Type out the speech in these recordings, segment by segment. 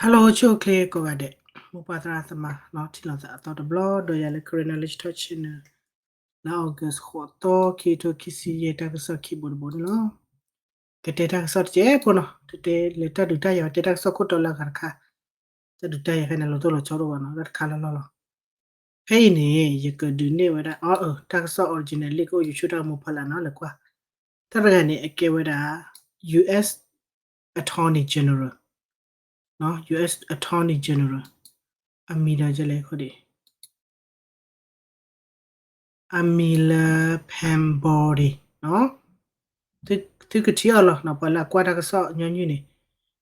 Hello ဆိၣ်ဂ့ၤကိးဂၤဒဲး, မိၢ်ပၢ်သရၣ်သမါ ထံၣ်လိာ်သးအသီတဘျီ ဒီးယၤလၢ Karen Knowledge Talk Channel လၢ August ဃိးသီ ခံကထိခံဆံယဲၢ် တၢ်ကစီၣ်ခံဘိတဘိန့ၣ်လီၤ. ကတဲတၢ်ကစီၣ်တစဲးဖိနီၤ, တတဲလၢတၢ်ဒုးတၢ်ယၤ တဲတၢ်ကစီၣ်ခိၣ်တီလၢအဂၤတခါ, တၢ်ဒုးတၢ်ယၤဖဲန့ၣ် လီၤတိၢ်လီၤဆီဒိၣ်ဘၣ်နီၤ တၢ်တခါလီၤလီၤလီၤ. ဖဲအံၤန့ၣ် ယကဒုးနဲၣ်ဝဲဒၣ် အ တၢ်ကစီၣ် original လံာ်ကအိၣ် YouTube တၢ်ကမူဖီလာ်နီၤ လဲၤကွၢ်. တၢ်တဂၤန့ၣ် အကဲဝဲဒၣ် US Attorney General, US Attorney General အမံၤဒီးကလဲၤခိၣ်ဒံး အမံၤလၢ Pam Bondi နီၤ, သုကထံၣ်အီၤလီၤနီၤ ပှၤလၢအကွၢ်တၢ်ကစီၣ်ညီနုၢ်န့ၣ်.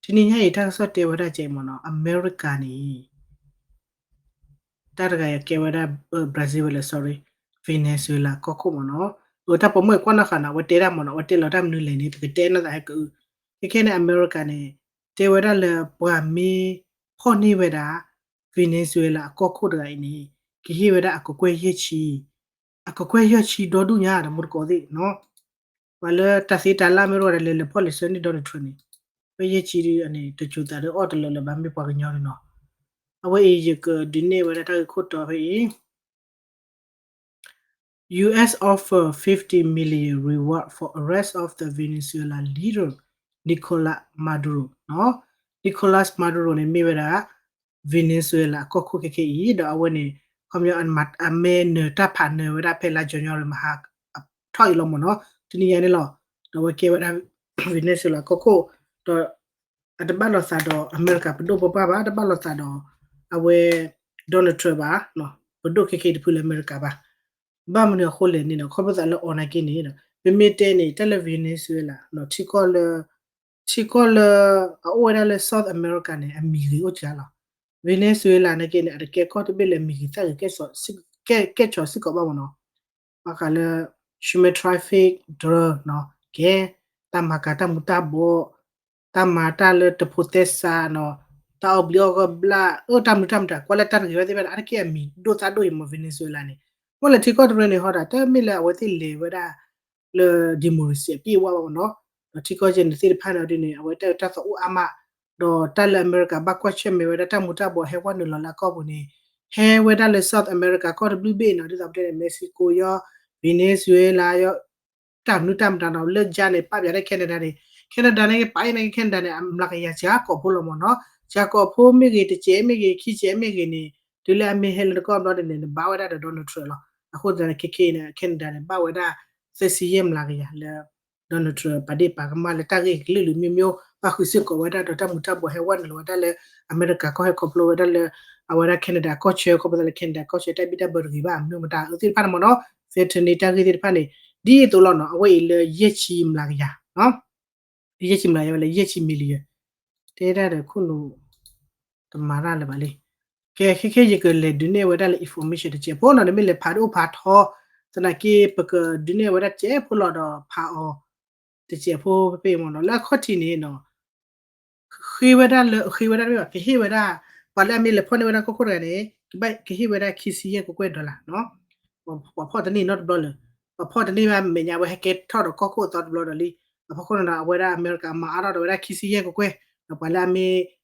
တနံၤညါအံၤ တၢ်ကစီၣ်တဲဝဲဒၣ်ကဲမ့ၢ်နီၤ အမဲရကၤန့ၣ် တၢ်တဂၤအံၤကဲဝဲဒၣ် Brazil ဝဲလၢ sorry, Venezuela ကီၢ်ခိၣ်မ့ၢ်နီၤ. အတၢ်ပိာ်မုၣ်ကွၢ်နီၣ်ဃာ်နီၤ အဝဲတဲဒၣ်မ့ၢ်နီၤ အဝဲတဲလီၤတၢ်မနုၤလဲၣ်န့ၣ် ပကတဲနီၢ်သးဟဲကအု. ခဲခဲန့ၣ် အမဲရကၤန့ၣ် တဲဝဲဒၣ်လၢပှၤမ့ၢ်ဖီၣ်န့ၢ်ဝဲဒၣ် Venezuela အကီၢ်ခိၣ်တဂၤအံၤန့ၣ် ကဟ့ၣ်ဝဲဒၣ်အကကွဲၢ်ယဲၢ်ဆံ, အကကွဲၢ်ယဲၢ်ဆံဒီဒူၣ်ညါ ဒီးမူတကိးသ့ၣ်နီၤ. ပှၤလၢတၢ်သ့တၢ်လၢ်မ့ၢ်တအိၣ်ဒၣ်လဲာ် လဲၤဖီၣ်လဲၤဆှၢန့ၢ် Donald Trump န့ၣ် ကွဲၢ်ယဲၢ်ဆံဒ်န့ၣ် တစူၤသးဒီးအီၣ်တလၢာ်လၢၤဘၣ် မ့ၢ်ပှၤကညီန့ၣ်နီၤ. အဝဲအံၤယကဒုးနဲၣ်ဝဲဒၣ်တၢ်ဂ့ၢ်ခိၣ်တီဖဲအံၤ US offer fifty million reward for arrest of the Venezuela leader Nicolas Maduro နီၤ. Nicolas Maduro န့ၣ်မ့ၢ်ဝဲဒၣ် Venezuela အကီၢ်ခိၣ်ခဲခဲအံၤ ဒီးအဝဲန့ၣ် ခီပညီ အမ့ၢ်နၢၤတၢ်ဖးနၢၤဝဲဒၣ်ဖဲလါ January မဟါထီၣ်အံၤလီၤမ့ၢ်နီၤ တနံၤညါန့ၣ်လီၤ. ဒီးအဝဲကဲဝဲဒၣ် Venezuela အကီၢ်ခိၣ် ဒီး အတဘၣ်လိာ်သးဒီးအမဲရကၤပဒိၣ်ပပှၢ်ဘၣ်, တဘၣ်လိာ်သးဒီး အဝဲ Donald Trump ဘၣ်, ပဒိၣ်ခဲခဲတဖုလၢအမဲရကၤဘၣ်. ဘၣ်မနုၤအဃိလဲၣ်န့ၣ်ဒီး ခီဖျိသးလၢအီၤနာ်က့န့ၣ်ဒီး ပမ့ၢ်တဲန့ၣ် တၢ်လၢ Venezuela ထံကီၢ်လၢ ထံကီၢ်လၢ အအိၣ်ဝဲဒၣ်လၢ South America န့ၣ် အမံၤဂ့ၤအိၣ်စှၤလီၤ. Venezuela နာ်က့န့ၣ် အတကဲကီၢ်တဘ့ၣ်လၢအမံၤဂ့ၤသၣ်ဂ့ၤ ကဲဆီၣ်စ့ၢ်ကီးဘၣ်မ့ၢ်နီၤ. ဘၣ်ဃးလၢ human traffic drug နီၤ ကဲ တၢ်မၤကၤတၢ်မူၤတၢ်ဘှီး တၢ်မၤတၢ်လၢတဖိးသဲစးနီၤ တၢ်အီၣ်ဘျံးအီၣ်ဂီၢ်ဘျၣ် အၢ တၢ်မနုၤတၢ်မတၤ ကွၢ်လၢတၢ်တဂ့ၤဝဲသ့ၣ်တဖၣ်န့ၣ် အါတက့ၢ်အမံၤဒိၣ်သၣ်ဒိၣ်အံၤမ့ၢ် Venezuela န့ၣ် မ့ၢ်လၢထံကီၢ်တရၢန့ၣ်ဟီဒီး တမ့ၢ်လၢအဝဲသ့ၣ်လဲၤဝဲဒၣ်လၢ democracy အပြည့်အဝဘၣ်မ့ၢ်နီၤ. ဒီးထံကီၢ်ကဲန့ၣ်သ့ၣ်တဖၣ်န့ၣ်ဒ်န့ၣ် အဝဲတၢ်အၢတၢ်သီအိၣ်အါမး ဒီးတၢ်လၢအမဲရကၤဘၣ်ကွၢ်ဆၢၣ်မဲာ်ဝဲဒၣ်တၢ်မူၤတၢ်ဘှီးဟဲဝဲနုာ်လီၤလၢအကီၢ်ပူၤန့ၣ် ဟဲဝဲဒၣ်လၢ South America ကီၢ်တဘျုးဘ့ၣ်နီၤ ဒ်သိးပတဲန့ၣ် Mexico ယီၤ Venezuela ယီၤ တၢ်မနုၤတၢ်မတၤနီၤ လၢကၠါန့ၣ် ပာ်ပၠးဒၣ် Canada န့ၣ် Canada န့ၣ် ပာ်အံၤန့ၣ် Canada န့ၣ် အမျးကယၤစှၤကိာ်ဖိလီၤမ့ၢ်နီၤ. စှၤကိာ်ဖိမ့ၢ်ဂ့ၤ တစဲးမ့ၢ်ဂ့ၤ ခံစဲးမ့ၢ်ဂ့ၤန့ၣ် တုၤလၢအမ့ၢ်ဟဲလၢနကီၢ်ဘျီဒ်န့ၣ် နဘၣ်ဝဲဒၣ်ဒီး Donald Trump လီၤ. အဃိသတးန့ၣ် ခဲခဲအံၤန့ၣ် Canada န့ၣ် ဘၣ်ဝဲဒၣ် သၢဆံယဲၢ်မျးကယၤလၢ Donald Trump ပာ်ဒ့ၣ်ပာ်ကမၣ်လၢတၢ်ဂ့ၢ်ကလုာ်လုာ်မျိုးမျိုး ဘၣ်ဃုာ်စ့ၢ်ကီးဝဲဒၣ်ဒီးတၢ်မူၤတၢ်ဘှီးဟဲဝဲနုာ်လီၤဝဲဒၣ်လၢ အမဲရကၤကီၢ် ဟဲခီဖျိဝဲဒၣ်လၢ အဝဲဒၣ် Canada ကီၢ်ဆၢ ခီဖျိလၢ Canada ကီၢ်ဆၢ တၢ်ဘံၣ်တၢ်ဘၢတဂ့ၤဘၣ် မနုၤမတၤ အၢသ့ၣ်တဖၣ်န့ၣ်မ့ၢ်နီၤ fentanyl တၢ်ဂ့ၢ်သ့ၣ်တဖၣ်န့ၣ် ဒ်သိးလီၤနီၤ အဝဲအံၤလၢယဲၢ်ဆံမျးကယၤ ယဲၢ်ဆံမျးကယၤဝဲလၢယဲၢ်ဆံ million တဲဒၣ်ဒီးခိၣ်နူာ် တမၤတၢ်လၢၤဘၣ်လံ. ကဲ ခဲခဲယကလဲၤဒုးနဲၣ်ဝဲဒၣ်လၢ information တစဲးဖိနီၤ နမ့ၢ်လဲၤဖးဒိၣ်ဖးထီ သနာ်က့ ပကဒုးနဲၣ်ဝဲဒၣ်တစဲးဖိလီၤဒီးဖးအီၤ တစဲးဖိဖဲမ့ၢ်နီၤ လၢအခီၣ်ထံးန့ၣ်နီၤ ဃ့ဝဲဒၣ်လၢ ဃ့ဝဲဒၣ်တမ့ၢ်ဘၣ် ကဟ့ၣ်ဝဲဒၣ် ပှၤလၢအမ့ၢ်လဲၤဖီၣ်န့ၢ်ဝဲဒၣ်ကီၢ်ခိၣ်တဂၤန့ၣ် ကဘၣ်ကဟ့ၣ်ဝဲဒၣ်ခံဆံယဲၢ်ကကွဲၢ် dollar နီၤ ပှၤဖီၣ်တန့ၢ်နီတဘျီလၢၤ ပှၤဖီၣ်တန့ၢ်ဘၣ်မဲာ်ညါ အဝဲဟဲကဲထီၣ်ဒီးကီၢ်ခိၣ်အသီတဘျီဒီးလံ အဖီခိၣ်န့ၣ်ဒီး အဝဲဒၣ်အမဲရကၤမၤအါထီၣ်ဒီးဝဲဒၣ်ခံဆံယဲၢ်ကကွဲၢ် ဒီးပှၤလၢအမ့ၢ်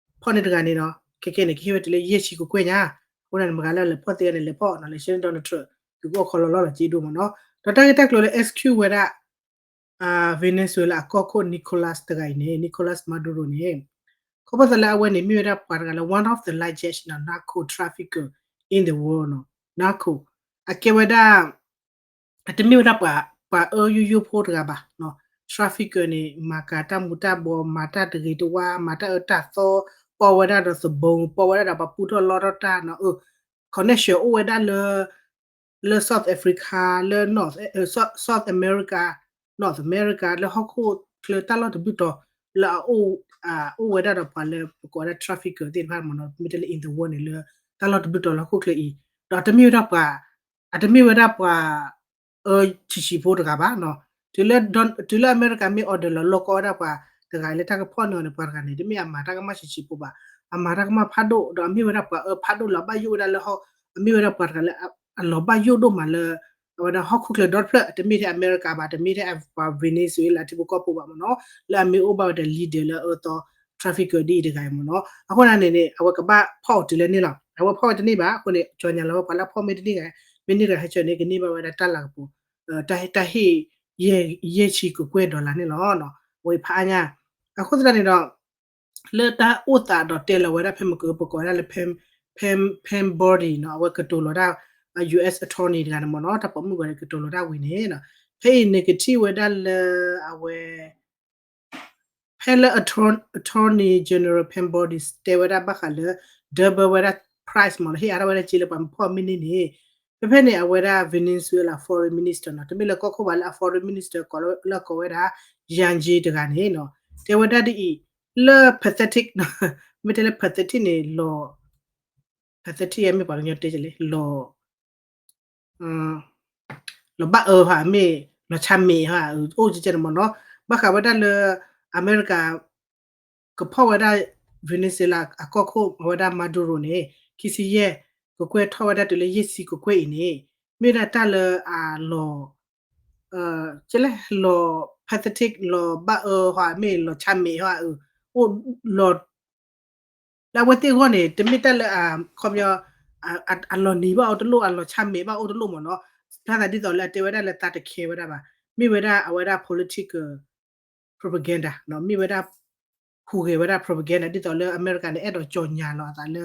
ဖီၣ်န့ၢ်တဂၤန့ၣ်ဒီး ခဲခဲန့ၣ် ကဟ့ၣ်ဝဲတုၤလၢယဲၢ်ဆံကကွဲၢ်ညါ အဃိန့ၣ် မတၤလၢလဲၤဖီၣ်သ့န့ၣ် လဲၤဖီၣ်နီၤ လဲၤဆှၢန့ၢ် Donald Trump သုကအိၣ်ခိးလီၤလီၤလီၤက့ဒိၣ်မ့ၢ်နီၤ ဒီးတၢ်ဂ့ၢ်တၢ်ကျိၤလၢ execute ဝဲဒၣ် Venezuela အကီၢ်ခိၣ် Nicolas တဂၤအံၤန့ၣ် Nicolas Maduro န့ၣ် ခီဖျိသးလၢအဝဲန့ၣ် မ့ၢ်ဝဲဒၣ်ပှၤတဂၤလၢ one of the largest narco trafficker in the world နီၤ narco အကဲဝဲဒၣ် အတမ့ၢ်ဝဲဒၣ်ပှၤ ပှၤအၢယိယိဖိတဂၤဘၣ် trafficker န့ၣ် မၤကၤတၢ်မူၤတၢ်ဘှီး မၤတၢ်တဂ့ၤတဝါ မၤတၢ်အၢတၢ်သီ ပီၢ်ဝဲဒၣ်ဒီးသဘိ ပီၢ်ဝဲဒၣ်ဒီးပှၤပူထီၣ်လီထီၣ်တၢ်နီၤ connection အိၣ်ဝဲဒၣ်လၢ လၢ South Africa လၢ North South America North America လၢဟီၣ်ခိၣ်ချၢတၢ်လီၢ်တဘျုးတီၤ လၢအ အိၣ်ဝဲဒၣ်ဒီးပှၤလၢပကိးဝဲဒၣ် trafficker သ့ၣ်တဖၣ်မ့ၢ်နီၤ မ့ၢ်တဲလၢ in the world န့ၣ်လၢ တၢ်လီၢ်တဘျုးတီၤလၢဟီၣ်ခိၣ်ချၢအံၤ ဒီးအတမ့ၢ်ဝဲဒၣ်ပှၤ အတမ့ၢ်ဝဲဒၣ်ပှၤ အၢဆံးဆံးဖိတဂၤဘၣ်နီၤ တုၤလၢအမဲရကၤမ့ၢ် order လီၤလီၢ်ကီဝဲဒၣ်ပှၤတဂၤလၢတၢ်ကဖီၣ်န့ၢ်အီၤန့ၣ် ပှၤတဂၤန့ၣ် တမ့ၢ်အမၤတၢ်ကမၣ်ဆံးဆံးဖိဘၣ် အမၤတၢ်ကမၣ်ဖးဒိၣ် ဒီးအမ့ၢ်ဝဲဒၣ်ပှၤအၢဖးဒိၣ်လၢအဘၣ်ယိၣ်ဝဲဒၣ်လၢဟီၣ် အမ့ၢ်ဝဲဒၣ်ပှၤတဂၤလၢ အလီၤဘၣ်ယိၣ်ဒိၣ်မးလၢ အဝဲဒၣ်ဟီၣ်ခိၣ်ချၢဒီတဖျၢၣ် တမ့ၢ်ထဲအမဲရကၤဘၣ် တမ့ၢ်ထဲပှၤ Venezuela ထံဖိကီၢ်ဖိဘၣ်မ့ၢ်နီၤ လၢအမ့ၢ်အိၣ်ဘၣ်ဝဲဒီး leader လၢအအၢသီ trafficker ဒ်အံၤတဂၤအံၤမ့ၢ်နီၤ. အဃိန့ၣ်န့ၣ် အဝဲကဘၣ်ဖီၣ်အီၤတုၤလၢန့ၣ်လီၤ. အဝဲဖီၣ်ဝဲတန့ၢ်ဘၣ်အဃိန့ၣ် ကၠီၤညါလီၤဝဲပှၤလၢအဖီၣ်မ့ၢ်တန့ၢ်ဂၤ မ့ၢ်န့ၢ်တဂၤဟဲဆၢန့ၣ် ကန့ၢ်ဘၣ်ဝဲဒၣ်တၢ်လၤကပီၤ တၢ်ဟ့ၣ် ယဲၢ်ဆံကကွဲၢ် dollar န့ၣ်လီၤ. ဝဲဖးအါညါ အဃိသတးန့ၣ်ဒီး လၢတၢ်အိၣ်သးဒီးတဲလီၤဝဲဒၣ်ဖဲမ့ၢ်ကပကိးဝဲဒၣ်လၢ Pam, Pam Bondi နီၤ အဝဲကတိၤလီၤဒၣ် US attorney တဂၤန့ၣ်မ့ၢ်နီၤ တၢ်ပိာ်မုၣ်ဂီၤန့ၣ် ကတိၤလီၤဒၣ်ဝံၤန့ၣ်နီၤ ဖဲအံၤန့ၣ်ကထံၣ်ဝဲဒၣ်လၢအဝဲ ဖဲလၢ attorn-, Attorney General Pam Bondi တဲဝဲဒၣ်ဘၣ်ဃးလၢ double ဝဲဒၣ် price မ့ၢ်နီၤ ဟ့ၣ်အါထီၣ်ဝဲဒၣ်စ့လၢပှၤမ့ၢ်ဖီၣ်မ့ၢ်န့ၢ်န့ၣ် ဖဲဖဲန့ၣ် အဝဲဒၣ် Venezuela foreign minister နီၤ တမ့ၢ်လၢကီၢ်ခိၣ်ဘၣ်လၢအ foreign minister ကိးလၢ လၢကိးဝဲဒၣ် Yang Jie တဂၤန့ၣ်နီၤ တဲဝဲဒၣ်ဒ်အံၤ လၢ pathetic နီၤ မ့ၢ်တဲလၢ pathetic န့ၣ် လီၤ pathetic မ့ၢ်ပှၤကညီတဲကလဲၣ် လီၤ လီၤဘၣ်အၢဟါမ့ၢ် လီၤဆါမ့ၢ်ဟါ အိၣ်ကဲကဲန့ၣ်မ့ၢ်နီၤ ဘၣ်ဃးဝဲဒၣ်လၢ အမဲရကၤ ကဖီၣ်ဝဲဒၣ် Venezuela အကီၢ်ခိၣ်အဝဲဒၣ် Maduro န့ၣ် ခံဆံယဲၢ်ကကွဲၢ်ထီၣ်ဝဲဒၣ်တုၤလၢယဲၢ်ဆံကကွဲၢ်အံၤန့ၣ် မ့ၢ်ဝဲဒၣ်တၢ်လၢအလီၤ ကဲလဲၣ် လီၤ pathetic လီၤဘၣ်အၢဟါမ့ၢ်လီၤဆါမ့ၢ်ဟါ အိၣ်လီၤ လၢအဝဲသ့ၣ်အဂီၢ်န့ၣ် တမ့ၢ်တၢ်လၢ ခီပညီ အလီၤနံၤဘၣ်အိၣ်တလိၣ် အလီၤဆါမ့ၢ်ဘၣ်အိၣ်တလိၣ်မ့ၢ်နီၤ ဖျါသးဒ်သိးလၢအတဲဝဲဒၣ်လၢသးတခဲဝဲဒၣ်ဘၣ် မ့ၢ်ဝဲဒၣ်အဝဲဒၣ် political propaganda နီၤ မ့ၢ်ဝဲဒၣ် ဟူးဂဲၤဝဲဒၣ် propaganda ဒ်သိးလၢအမဲရကၤန့ၣ် အဲၣ်ဒိးကၠီၤညါလီၤအသးလၢ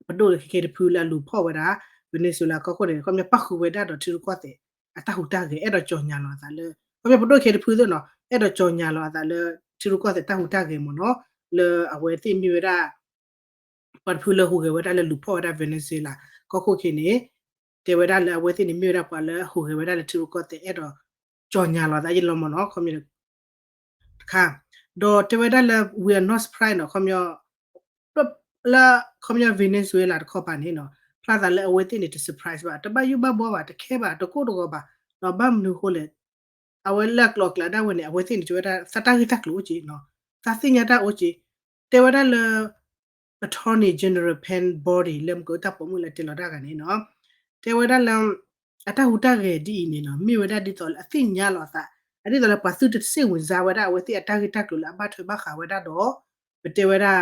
ပဒိၣ်ခဲကဲတဖုလၢအလူၤဖီၣ်ဝဲဒၣ် Venezuela ကီၢ်ခိၣ်န့ၣ် ခီပညီပၣ်ဃုာ်ဝဲဒၣ်ဒီးထံရူၢ်ကီၢ်သဲး အတၢ်ဟူးတၢ်ဂဲၤ အဲၣ်ဒိးကၠီၤညါလီၤအသးလၢ ခီပညီပဒိၣ်ခဲတဖုသ့ၣ်နီၤ အဲၣ်ဒိးကၠီၤညါလီၤအသးလၢ ထံရူၢ်ကီၢ်သဲးတၢ်ဟူးတၢ်ဂဲၤမ့ၢ်နီၤ လၢအဝဲသ့ၣ်မ့ၢ်ဝဲဒၣ် ပှၤတဖုလၢဟူးဂဲၤဝဲဒၣ်လၢလူၤဖီၣ်ဝဲဒၣ် Venezuela ကီၢ်ခိၣ်ခဲန့ၣ် တဲဝဲဒၣ်လၢအဝဲသ့ၣ်န့ၣ်မ့ၢ်ဝဲဒၣ်ပှၤလၢဟူးဂဲၤဝဲဒၣ်လၢထံရူၢ်ကီၢ်သဲး အဲၣ်ဒိးကၠီၤညါလီၤသးယလီၤမ့ၢ်နီၤ ခီပညီ တခါ ဒီးတဲဝဲဒၣ်လၢ we are not surprised နီၤ ခီပညီ လၢ ခီပညီ Venezuela တခီပၤန့ၣ်နီၤ ဖျါသးလၢအဝဲသ့ၣ်န့ၣ် တ surprise ဘၣ် တဘၣ်ယိၣ်ဘၣ်ဘှီဘၣ် တခဲဘၣ် တကိၢ်တဂီၤဘၣ် ဒီးဘၣ်မနုၤအဃိလဲၣ် အဝဲလၢအကျိၤအကျဲဒၣ်ဝဲန့ၣ် အဝဲသ့ၣ်န့ၣ် တဲဝဲဒၣ် သးတၢ်ဂ့ၢ်တၢ်ကျိၤအိၣ်က့ၤနီၤ သးသ့ၣ်ညါတၢ်အိၣ်က့ၤ တဲဝဲဒၣ်လၢ Attorney General Pam Bondi လၢမ့ၢ်ကတၢ်ပိာ်မုၣ်လၢတဲလီၤတၢ်ဂၤန့ၣ်နီၤ တဲဝဲဒၣ်လၢ အတၢ်ဟူးတၢ်ဂဲၤဒ်အံၤန့ၣ်နီၤ မ့ၢ်ဝဲဒၣ်ဒ်သိးလၢအသ့ၣ်ညါလီၤအသး အဒ်သိးလၢပှၤသုတစိတ်ဝင်စားဝဲဒၣ်အဝဲသ့ၣ်အတၢ်ဂ့ၢ်တၢ်ကျိၤလၢအဘၣ်ထွဲဘၣ်ဃးဝဲဒၣ်ဒီး ပတဲဝဲဒၣ်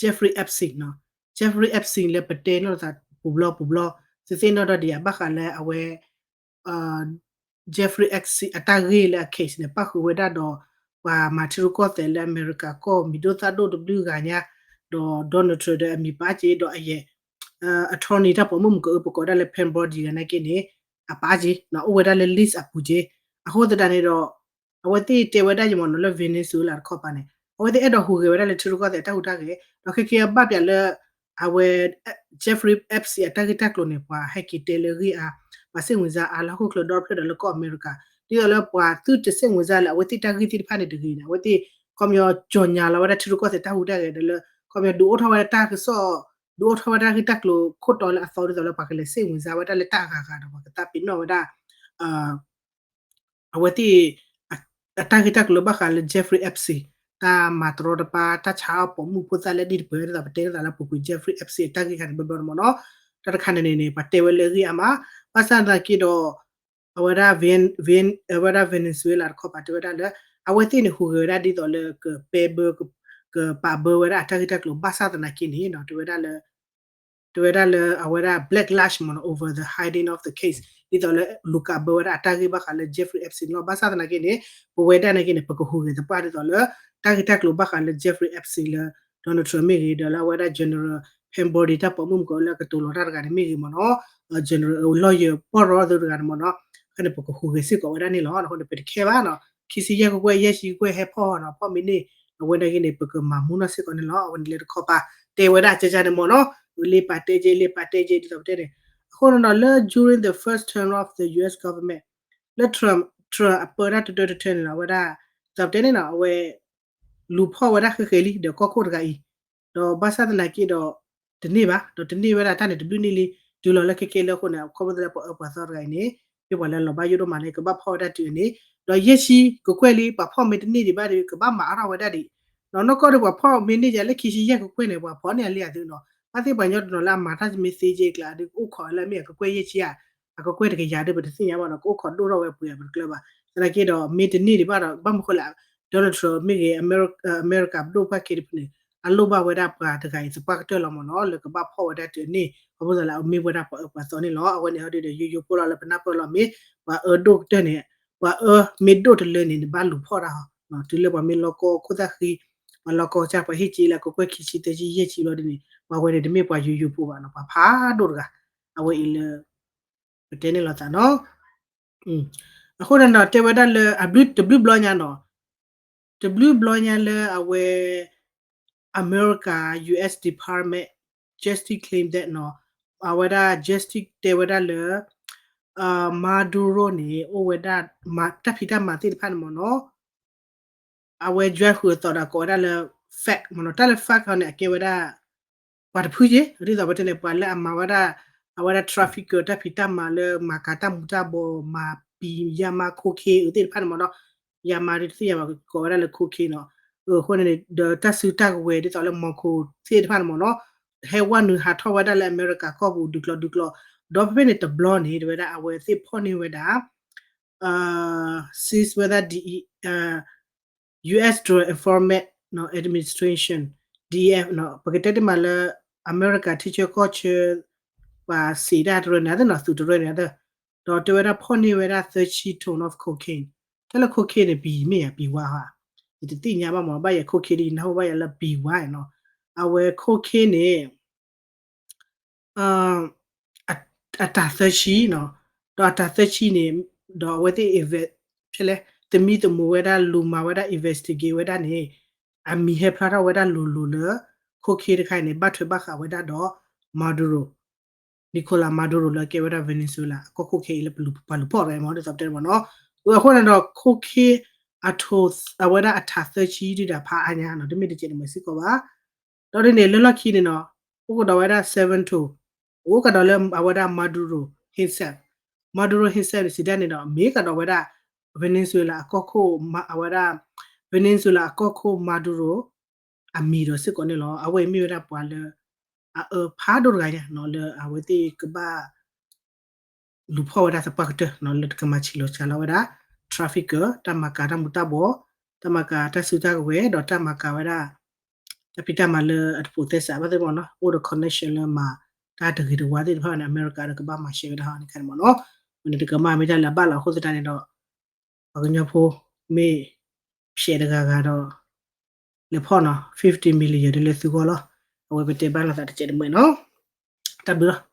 Jeffrey Epstein နီၤ Jeffrey Epstein လၢပတဲနီၢ်သးပူၤဘျီပူၤဘျီ သုသ့ၣ်နီၣ်ထီၣ်ဒံးဧါ ဘၣ်ဃးလၢအဝဲ Jeffrey Epstein အတၢ်ဂ့ၢ်လၢအ case န့ၣ် ပၣ်ဃုာ်ဝဲဒၣ်ဒီး ပှၤမၤထံရူၢ်ကီၢ်သဲးလၢအမဲရကၤကီၢ် မံၤဒိၣ်သၣ်ဒိၣ်တဘျုးဂၤညါ ဒီး Donald Trump ဒီးအမံၤပာ်က့ၤ ဒီးအယဲၢ် attorney တၢ်ပိာ်မုၣ်မုၢ်ကအုပကိးဒၣ်လၢ Pam Bondi ဂၤနာ်က့န့ၣ် အပာ်က့ၤ အိၣ်ဝဲဒၣ်လၢ list အပူၤက့ၤ အဃိသတးန့ၣ်ဒီး အဝဲသ့ၣ်တဲဝဲဒၣ်ယမ့ၢ်နီၤလၢ Venezuela တခီပၤန့ၣ် အဝဲသ့ၣ်အဲၣ်ဒိးဟူးဂဲၤဝဲဒၣ်လၢထံရူၢ်ကီၢ်သဲးတၢ်ဟူးတၢ်ဂဲၤ ဒီးခဲကဲဘၣ်ပၠးလၢ အဝဲ Jeffrey Epstein အတၢ်ဂ့ၢ်တၢ်ကျိၤန့ၣ် ပှၤဟဲက့ၤတဲလၢအဂ့ၢ်အါ ပှၤစိတ်ဝင်စားအါလၢဟီၣ်ခိၣ်ချၢဒီဖျၢၣ်ဒီးလၢကီၢ်အမဲရကၤ ဒ်သိးလၢပှၤသုတစိတ်ဝင်စားလၢအဝဲသ့ၣ်တၢ်ဂ့ၢ်သ့ၣ်တဖၣ်န့ၣ်တဂ့ၤန့ၣ် အဝဲသ့ၣ် ခီပညီ ကၠီၤညါလီၤဝဲဒၣ်ထံရူၢ်ကီၢ်သဲးတၢ်ဟူးတၢ်ဂဲၤဒီးလၢ ခီပညီ ဒုးအိၣ်ထီၣ်ဝဲဒၣ်တၢ်ကစီၣ် ဒုးအိၣ်ထီၣ်ဝဲဒၣ်တၢ်ဂ့ၢ်တၢ်ကျိၤခိၣ်တီလၢအသီဒ်သိးလၢပှၤကလဲၤစိတ်ဝင်စားဝဲဒၣ်လၢတၢ်အဂၤဂၤဒီးပှၤကသးပ့ၤနီၣ်ဝဲဒၣ် အဝဲသ့ၣ် အတၢ်ဂ့ၢ်တၢ်ကျိၤလၢဘၣ်ဃးလၢ Jeffrey Epstein တၢ်မၤတရီတပါ တၢ်ဆါအီၣ်ပိာ်မုၣ်ဖိသၣ်လၢဒ်တပှဲၤဒ်သိးပတဲဒ်သိးလၢပူၤကွံာ် Jeffrey Epstein အတၢ်ဂ့ၢ်ခါန့ၣ် ဘျီဘျီန့ၣ်မ့ၢ်နီၤ တၢ်တခါန့ၣ်န့ၣ်န့ၣ် ပှၤတဲဝဲလၢအဂ့ၢ်အါမး ဘၣ်ဆၣ်သနာ်က့ဒီး အဝဲဒၣ် Ven-, Ven-, အဝဲဒၣ် Venezuela တခီပၤတဲဝဲဒၣ်လၢ အဝဲသ့ၣ်န့ၣ်ဟူးဂဲၤဝဲဒၣ်ဒ်သိးလၢကပဲဘၢ ကပာ်ဘၢဝဲဒၣ်အတၢ်ဂ့ၢ်တၢ်ကျိၤ ဘၣ်ဆၣ်သနာ်က့န့ၣ်နီၤ တဲဝဲဒၣ်လၢ တဲဝဲဒၣ်လၢအဝဲဒၣ် backlash မ့ၢ်နီၤ over the hiding of the case ဒ်သိးလၢလူၤကးဘၢဝဲဒၣ်အတၢ်ဂ့ၢ်ဘၣ်ဃးလၢ Jeffrey Epstein လီၤ ဘၣ်ဆၣ်သနာ်က့န့ၣ် ပဝဲဒၣ်နာ်က့န့ၣ် ပကဟူးဂဲၤသပှၢ်ဒ်သိးလၢ တၢ်ဂ့ၢ်တၢ်ကျိၤဘၣ်ဃးလၢ Jeffrey Epstein လၢ Donald Trump မ့ၢ်ဂ့ၤ ဒီးလၢအဝဲဒၣ် General Pam Bondi တၢ်ပိာ်မုၣ်မုၢ်ကီးလၢအကတိၤလီၤတၢ်တဂၤန့ၣ်မ့ၢ်ဂ့ၤမ့ၢ်နီၤ General lawyer ပီၢ်ရီသ့ၣ်တဂၤန့ၣ်မ့ၢ်နီၤ အဃိန့ၣ်ပကဟူးဂဲၤစ့ၢ်ကီးဝဲဒၣ်န့ၣ်လီၤ. အဃိန့ၣ် ပတခဲဘၣ်နီၤ ခံဆံယဲၢ်ကကွဲၢ် ယဲၢ်ဆံကကွဲၢ်ဟဲဖီၣ်နီၤ ဖီၣ်မ့ၢ်န့ၢ် အဝဲနာ်က့န့ၣ် ပကမၤမူနီၢ်စ့ၢ်ကီးန့ၣ်လီၤ. အဝဲန့ၣ်လၢတခီပၤ တဲဝဲဒၣ်ကကန့ၣ်မ့ၢ်နီၤ လ့ပာ်တဲက့ လ့ပာ်တဲက့ဒ်သိးပတဲန့ၣ် အဃိန့ၣ်ဒီးလၢ during the first term of the U S government လၢ Trump Trump အပၢတၢ်တတၢတထၢန့ၣ်လီၤ အဝဲဒၣ် ဒ်သိးပတဲန့ၣ်နီၤ အဝဲ လူၤဖီၣ်ဝဲဒၣ်ဃဲဃဲလံ ဒီးကီၢ်ခိၣ်တဂၤအံၤ ဒီးဘၣ်ဆၣ်သနာ်က့ဒီး တန့ၢ်ဘၣ် ဒီးတန့ၢ်ဝဲဒၣ်တၢ်န့ၣ်တဘျုးန့ၢ်လံ တုၤလီၤလၢခဲကဲလၢအဃိန့ၣ် ခီဖျိလၢပှၤအၢပှၤသီတဂၤအံၤန့ၣ် မ့ၢ်ပှၤလၢလီၤဘၣ်ယိၣ်ဒိၣ်မးန့ၣ် ကဘၣ်ဖီၣ်ဝဲဒၣ်တုၤန့ၣ် ဒီးယဲၢ်ဆံကကွဲၢ်လံ ပှၤဖီၣ်မ့ၢ်တန့ၢ်ဒံးဘၣ်ဒီး ကဘၣ်မၤအါထီၣ်ဝဲဒၣ်ဒံး ဒီးနီၢ်ကီၢ်ဒီးပှၤဖီၣ်မ့ၢ်န့ၢ်ယၤလၢခံဆံယဲၢ်ကကွဲၢ်န့ၣ် ပှၤဖီၣ်န့ၢ်အလံအသုးနီၤ ဘၣ်သ့ၣ်ပှၤကညီတနီၤလၢအမၤတၢ်မ့ၢ်သ့က့ကျါဒီး ကအိၣ်ခိးလၢအမ့ၢ်အကကွဲၢ်ယဲၢ်ဆံဧါ အကကွဲၢ်တကယၤဒီးပတသ့ၣ်ညါဘၣ်နီၤ ကအိၣ်ခိးဒိၣ်ထီၣ်ဝဲပှဲၤအပတကျၢၤဘၣ် သနာ်က့ဒီးမ့ၢ်တန့ၢ်ဒံးဘၣ်ဒီး ဘၣ်မနုၤဃိလဲၣ် Donald Trump မ့ၢ်ဂ့ၤ အမဲရကၤပဒိၣ်ပှၢ်က့တဖုန့ၣ် အလိၣ်ဘၣ်ဝဲဒၣ်ပှၤတဂၤအံၤသပှၢ်ကတၢၢ်လီၤမ့ၢ်နီၤ လၢကဘၣ်ဖီၣ်ဝဲဒၣ်တုၤန့ၣ် အဃိသတးလၢအမ့ၢ်ဝဲဒၣ်ပှၤအၢပှၤသီန့ၣ်လီၤ. အဝဲန့ၣ်ဟီဒုဒီးယိယိဖိလီၤလၢပနၢ်ပၢၢ်လီၤမ့ၢ် ပှၤအၢဒိၣ်ကတၢၢ်န့ၣ် ပှၤအၢမ့ၢ်ဒိၣ်တလၢန့ၣ် နဘၣ်လူၤဖီၣ်တၢ်ဟီ တုၤလၢပှၤမ့ၢ်လီကီခိၣ်သၣ်ဃံ ပှၤလီကီကၢ်ပှၤဟ့ၣ်က့လၢကကွဲၢ်ခံဆံသၢဆံယဲၢ်ဆံ ဘျီဒ်န့ၣ် ပှၤဝဲန့ၣ်တမ့ၢ်ပှၤယိယိဖိဘၣ်နီၤ ပှၤဖးဒိၣ်တဂၤ အဝဲအံၤလၢ ပတဲန့ၣ်လီၤသးနီၤ အဃိန့ၣ်ဒီးတဲဝဲဒၣ်လၢ အဘျုးတဘျုးဘျီညါနီၤ တဘျုးဘျီညါလၢအဝဲ America U S Department Justice claim that နီၤ အဝဲဒၣ် Justice တဲဝဲဒၣ်လၢ Maduro န့ၣ် အိၣ်ဝဲဒၣ် တၢ်ဖံးတၢ်မၤသ့ၣ်တဖၣ်န့ၣ်မ့ၢ်နီၤ အဝဲ judge ဃုာ်အသီဒီးကိးဝဲဒၣ်လၢ fact မ့ၢ်နီၤ တၢ်လၢ fact ဟီန့ၣ် အကဲဝဲဒၣ် ပှၤတဖုက့ ဒ်သိးပတဲန့ၣ် ပှၤလၢအမၤဝဲဒၣ် အဝဲဒၣ် trafficker တၢ်ဖံးတၢ်မၤလၢမၤကၤတၢ်မူၤတၢ်ဘှီး မၤပံၤ ယါမါ cocaine အသ့ၣ်တဖၣ်န့ၣ်မ့ၢ်နီၤ ယါမါဒ်တသ့ၣ်ညါဘၣ် ကိးဝဲဒၣ်လၢ cocaine နီၤ အဃိန့ၣ် ဒီးတၢ်စုတၢ်ကဝဲၤဒ်သိးလၢ မီၤခိ သ့ၣ်တဖၣ်န့ၣ်မ့ၢ်နီၤ ဟဲဝဲနုာ်ဟးထီၣ်ဝဲဒၣ်လၢအမဲရကၤကီၢ်ပူၤဒုးကျီဒုးကျီ ဒီးဖဲဖဲန့ၣ်တဘျီန့ၣ် တဝဲဒၣ်အဝဲသ့ၣ်ဖီၣ်န့ၢ်ဝဲဒၣ် since ဝဲဒၣ် U S Drug Enforcement Administration D E F ပကတဲတမံၤလၢ အမဲရကၤထံဆၢကီၢ်ဆၢ ပှၤစံးဒၣ်တရၢန့ၣ်သ့ၣ်နီၤ သုးတရၢန့ၣ်သ့ၣ် ဒီးတဲဝဲဒၣ်ဖီၣ်န့ၢ်ဝဲဒၣ် သၢဆံ ton of cocaine တၢ်လၢ cocaine န့ၣ် ပံၤမ့ၢ်ယၤပံၤဝါဧါ ယတသ့ၣ်ညါဘၣ်မ့ၢ် ဘၣ်ယၤ cocaine ဒ်ယနၢ်ဟူဘၣ်ယၤလၢပံၤဝါနီၤ အဝဲ cocaine န့ၣ် အတၢ်သၢဆံနီၤ ဒီးအတၢ်သၢဆံန့ၣ် ဒီးအဝဲသ့ၣ် ဖဲလဲၣ် သမံသမိးဝဲဒၣ်လူၤမၤဝဲဒၣ် investigate ဝဲဒၣ်န့ၣ် အမံၤဟဲဖျါထီၣ်ဝဲဒၣ်လိၤလိၤလၢ cocaine တခါအံၤန့ၣ် ဘၣ်ထွဲဘၣ်ဃးဝဲဒၣ်ဒီး Maduro Nicolas Maduro လၢအကဲဝဲဒၣ် Venezuela အကီၢ်ခိၣ်ခဲအံၤလၢပှၤလူၤဖီၣ်တဂၤမ့ၢ်ဒ်သိးပတဲမ့ၢ်နီၤ အဃိန့ၣ်ဒီး cocaine အထိ အဝဲဒၣ်အထၢသၢဆံဒုဒီးဖးအါညါနီၤ တမ့ၢ်တကဲးန့ၣ်မ့ၢ်စ့ၢ်ကီးဘၣ် ဒီးဒ်န့ၣ် လၢလီၢ်ခံန့ၣ်နီၤ အိၣ်ကဒီးဝဲဒၣ် seven ton အိၣ်ကဒီးလၢအဝဲဒၣ် Maduro himself Maduro himself န့ၣ် စံးဒၣ်န့ၣ်ဒီး မ့ၢ်ကဒီးဝဲဒၣ် Venezuela အကီၢ်ခိၣ် အဝဲဒၣ် Venezuela အကီၢ်ခိၣ် Maduro အမံၤဒီးစ့ၢ်ကီးန့ၣ်လီၤ အဝဲအံၤမ့ၢ်ဝဲဒၣ်ပှၤလၢ အအၢဖးဒိၣ်တဂၤညါနီၤ လၢအဝဲသ့ၣ်ကဘၣ် လူၤဖီၣ်ဝဲဒၣ်သပှၢ်ကတၢၢ်နီၤ လၢတကမၤဆံးလီၤစှၤလီၤဝဲဒၣ် trafficker တၢ်မၤကၤတၢ်မူၤတၢ်ဘှီး တၢ်မၤကၤတၢ်စုတၢ်ကဝဲၤ ဒီးတၢ်မၤကၤဝဲဒၣ် တၢ်ဖံးတၢ်မၤလၢအတဖိးသဲစးဘၣ်သ့ၣ်မ့ၢ်နီၤ အိၣ်ဒီး connection လၢမၤတၢ်တဂ့ၤတဝါသ့ၣ်တဖၣ်န့ၣ် အမဲရကၤဒီးကဘၣ်မၤရှဲဝဲဒၣ်ဟီန့ၣ်ခါန့ၣ်မ့ၢ်နီၤ ဝဲန့ၣ်တကမၣ်မ့ၢ်တၢ်လၢအဘၣ်လီၤအဃိသတးန့ၣ်ဒီး ပှၤကညီဖိမ့ၢ်ဖျဲးတဂၤဂၤဒီး လဲၤဖီၣ်နီၤ fifty million ဒ်လၢသုဂီၢ်လီၤ အဝဲပတဲဘၣ်လိာ်သးတကဲးတမှဲၤနီၤ တၢ်ဘျုးလီၤ